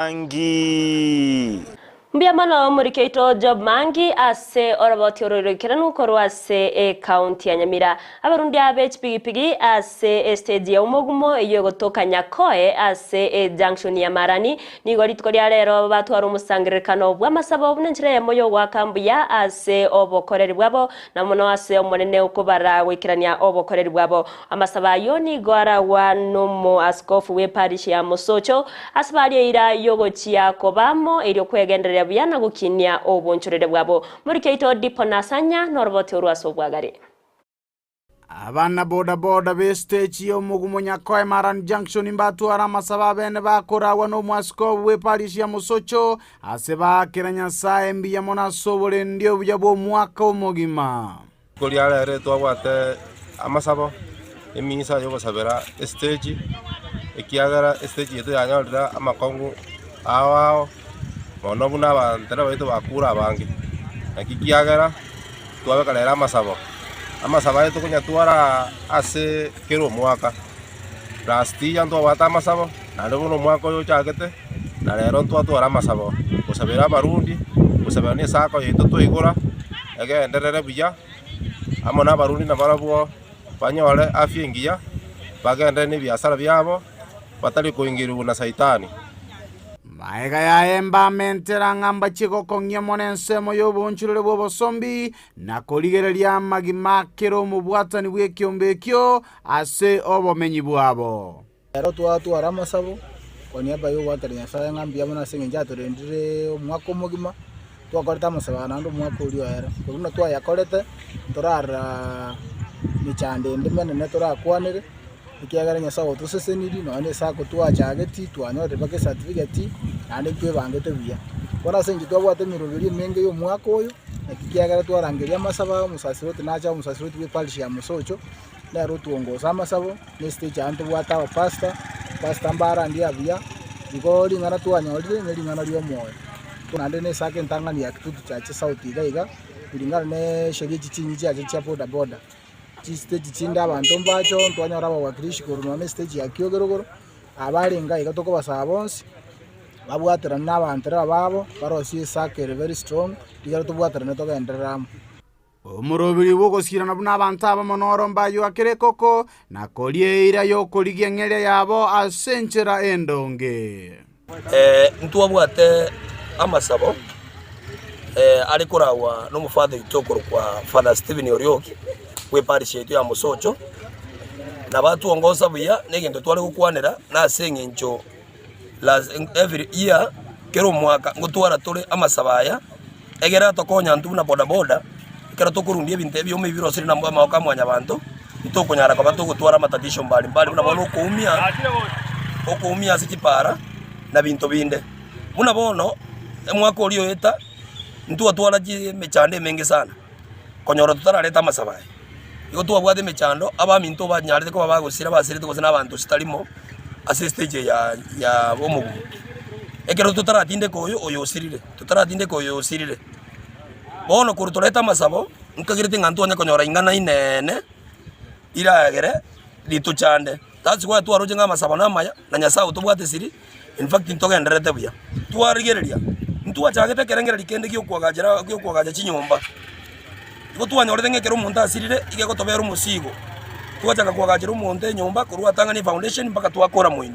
Mangi. Mbuya mono omoriki oito Job Mangi ase oroboti oro roikeranu korwa ase ecounty ya Nyamira. Abarundi abe chipigipigi ase estage ya Omogumo eyio egotoka Nyakoe ase ejunction ya Marani nigo rituko ria rero batwara omosangererekano bw'amasabo buna enchera eyemo y'ogoaka mbuya ase obokoreri bwabo na mono ase Omonene okobara goikerania obokoreri bwabo. Amasabo ayio nigo aragwa nomoaskofu bw'eparish ya Mosocho, ase baria eira y'ogochia koba amo erio kwegendereria buya na gokinia obonchorere bwabo. Moriki oito Dipo Nasanya noroboti orwo ase obwagare. Abana boda boda b'esitechi y'omogumo Nyakoe Marani Junction mbatware amasabo abene bakoragwa nomoaskofu bw'eparish ya Mosocho ase baakera Nyasae mbuya mono ase oborendi obuya bw'omwaka omogima. Rituko ria rero twabwate amasabo, emisa yogosabera estage, ekiagera estage yaito yanyorire amakong'u ao ao, mono buna abanto baito bakure abange. Naki kiagera twabeka rero amasabo, amasabo aya tokonyatwara ase kera omwaka, last year ntwabwate amasabo, naende bono omwaka oyo ochagete, na rero ntwatwara amasabo, gosabera abarundi, gosabera na esako yaito twaigora. Egenderere buya, amo nabarundi nabarabwo banyore afya engiya, bagenderere nebiasara biabo, batari koingerigwa na Saitani. Magega yaye mbamentera ng'a mbachie gokong'ia mono ensemo y'oboonchoreri bw'obosombi, na korigereria amagima a kera omobwatani bw'ekiombe ekio ase obomenyi bwabo. Ero twatwara amasabo kwa niaba y'ogoakera Nyasae ng'a mbuya mono ase eng'encho atorendire omwaka omogima, twakorete amasabo aya naende omwaka oria oere. Korwa buna twayakorete, ntorarora mechando ende menene torakwanere, ekiagera Nyasae otosesenirie nonye na esako twachageti, twanyorire mpaka ecertificate, naende ntwebangete buya. Bono ase eng'encho twabwate emeroberi emenge ya omwaka oyo, naki kiagera twarangeria amasabo aya omosasiroti nache abe omosasiroti bwe eparish ya Mosocho, nere otwongosa amasabo. Ne estage aa ntobwate abapastor, pastor mbarandie abuya, igo ring'ana twanyorire ne ring'ana ria omoyo. Naende ne esaka entang'ani ya Kitutu Church South iga iga, kulingana ne esheria echi chinyi chiacha chia boda boda. Chistage chinde abanto mbache oo ntwanyora abawakilishi korwa nonye na estage ya Kiogerogoro, abarenge aiga tokobasaba bonsi, babwaterane na abantereba babo, barosie esaka ere very strong, rigere tobwaterane togenderere amo. Omoroberi bw'ogosirana buna abanto abamo noro mbayoakere ekoko, na koria eira y'okorigia eng'eria yabo ase enchera endonge. Ntwabwate amasabo are koragwa nomofadha oito okorokwa Father Stephen Orioki bw'eparish yaito ya Mosocho, nabo atwongosa buya na egento tware gokwanera nase eng'encho every year kera omwaka ngotwara tore amasabo aya. Egere atokonye intwe buna bodaboda, ekero tokorundia ebinto ebioma ebi birosire na amaboko a mwanyabanto, titokonyara koba togotwara amatatisho mbari mbari buna bono okoumia, okoumia ase chipara na binto binde. Buna bono, omwaka oria oeta, ntwatwara chi emechando emenge sana, konyora totarareta amasabo aya. Igo twabwate emechando, abaminto banyarete koba bagosira basirete gose na abanto chitarimo ase estage eye ya ya omogumo. Ekero totaratindeka oyo, oyo osirire, totaratindeka oyo osirire. Bono korwa torete amasabo, nkagerete ng'a ntwanye konyora ing'ana inene, riragere ritochande. That's why twaroche ng'a amasabo namaya, na Nyasaye otobwate siri, in fact ntogendererete buya. Twarigereria, ntwachagete ekerengererio kende giokoagachera giokoagacha chinyomba, igo twanyorete ng'a ekero omonto asirire, iga egotobera omosigo. Twachaka koagachera omonto enyomba korwa atang'ani efoundation mpaka twakora moino.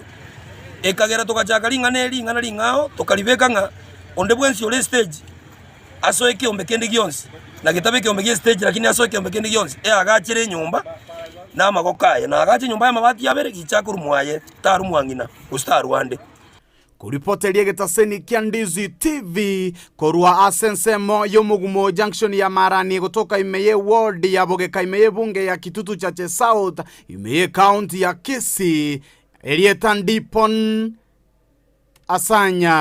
Ekagera togachaka ring'ana eri ring'ana ring'ao, tokaribeka ng'a onde bwensi ore estage, asoe ekeombe kende gionsi, na getabe ekeombe gie stage lakini asoe ekeombe kende gionsi, eagachere enyomba na amagoko aye, na agache enyomba y'amabati abere, gicha akorwa mwaye, tarwa mwa ng'ina, gose tarwa ande. Koripoteria egetaseni kia Ndizi TV korwa ase ensemo y'omogumo junction ya Marani gotoka ime ye ward ya Bogeka ime y'ebunge ya Kitutu Chache South ime ye county ya Kisii erieta Ndipon Asanya.